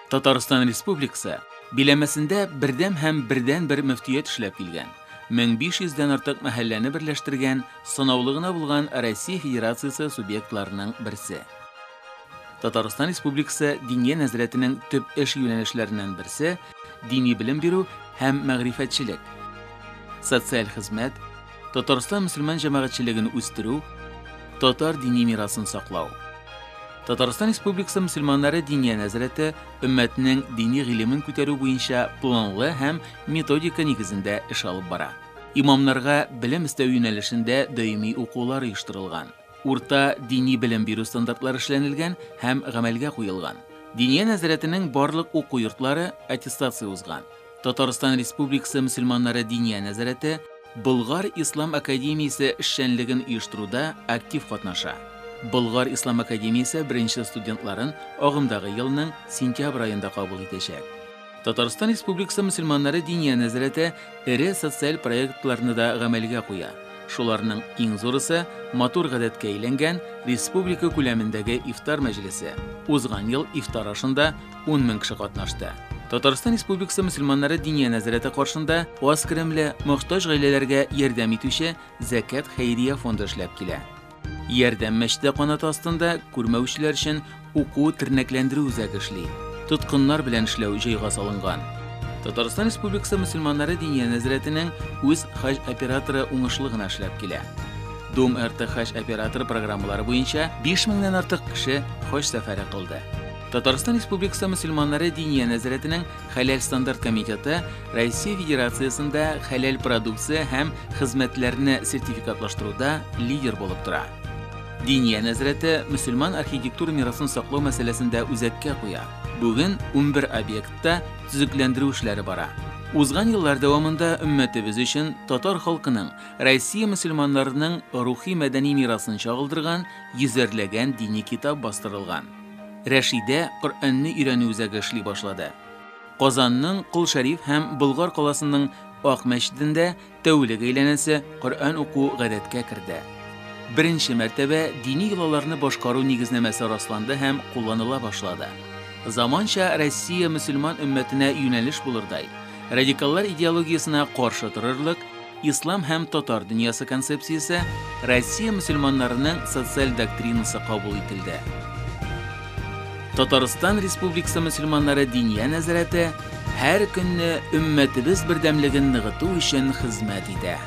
Татарстан Республикасы биләмәсендә бердәм һәм бердәнбер мөфтият эшләп килгән, 1500 дән артык мәхәлләне берләштергән, санаулы гына булган Россия Федерациясе субъектларының берсе. Татарстан Республикасы Диния нәзарәтенең төп эш юнәлешләреннән берсе дини белем бирү һәм мәгърифәтчелек, социаль хезмәт, Татарстан мөселман җәмәгатьчелеген үстерү, татар дини мирасын саклау. Татарстан Республикасы мөселманнары Диния нәзарәте өммәтнең дини гыйлемен күтәрү буенча планлы һәм методика нигезендә эш алып бара. Имамнарга белем өстәү юнәлешендә даими укулар оештырылган. Урта дини белем бирү стандартлары эшләнелгән һәм гамәлгә куелган. Диния нәзарәтенең барлык уку йортлары аттестация узган. Татарстан Республикасы мөселманнары Диния нәзарәте Болгар ислам академиясе эшчәнлеген оештыруда актив катнаша. Болгар ислам академиясе беренче студентларын агымдагы елның сентябрь аенда кабул итәчәк. Татарстан Республикасы мөселманнары Диния нәзарәте эре социаль проектларны да гамәлгә куя. Шуларның иң зурысы матур гадәткә әйләнгән республика күләмендәге ифтар мәҗлесе. Узган ел ифтар ашында 10 мең кеше катнашты. Татарстан Республикасы мөселманнары Диния нәзарәте каршында аз керемле, мохтаҗ гаиләләргә ярдәм итүче Зәкят хәйрия фонды эшләп килә. Ярдәм мәчете канаты астында күрмәүчеләр өчен уку тернәкләндерү үзәге эшли. Тоткыннар белән эшләү җайга салынган. Татарстан Республикасы мөселманнары Диния нәзарәтенең үз хаҗ операторы уңышлы гына эшләп килә. Дом РТ хаҗ операторы программалары буенча 5 меңнән артык кеше хаҗ сәфәре кылды. Татарстан Республикасы мөселманнары Диния нәзарәтенең Хәләл стандарт комитеты Россия Федерациясендә хәләл продукция һәм хезмәтләрне сертификатлаштыруда лидер булып тора. Диния нәзарәте мөселман архитектура мирасын саклау мәсьәләсен дә үзәккә куя. Бүген 11 объектта төзекләндерү эшләре бара. Узган еллар дәвамында өммәтебез өчен татар халкының, Россия мөселманнарының рухи-мәдәни мирасын чагылдырган йөзәрләгән дини китап бастырылган. Рәшидә Коръәнне өйрәнү үзәге эшли башлады. Казанның Кол Шәриф һәм Болгар каласының Ак мәчетендә тәүлек әйләнәсе Коръән уку гадәткә керде. Беренче мәртәбә дини йолаларны башкару нигезнамәсе расланды һәм кулланыла башлады. Заманча Россия мөселман өммәтенә юнәлеш булырдай, радикаллар идеологиясенә каршы торырлык Ислам һәм татар дөньясы концепциясе, Россия мөселманнарының социаль доктринасы кабул ителде. Татарстан Республикасы мөселманнары Диния нәзарәте һәр көнне өммәтебез бердәмлеген ныгыту өчен хезмәт итә.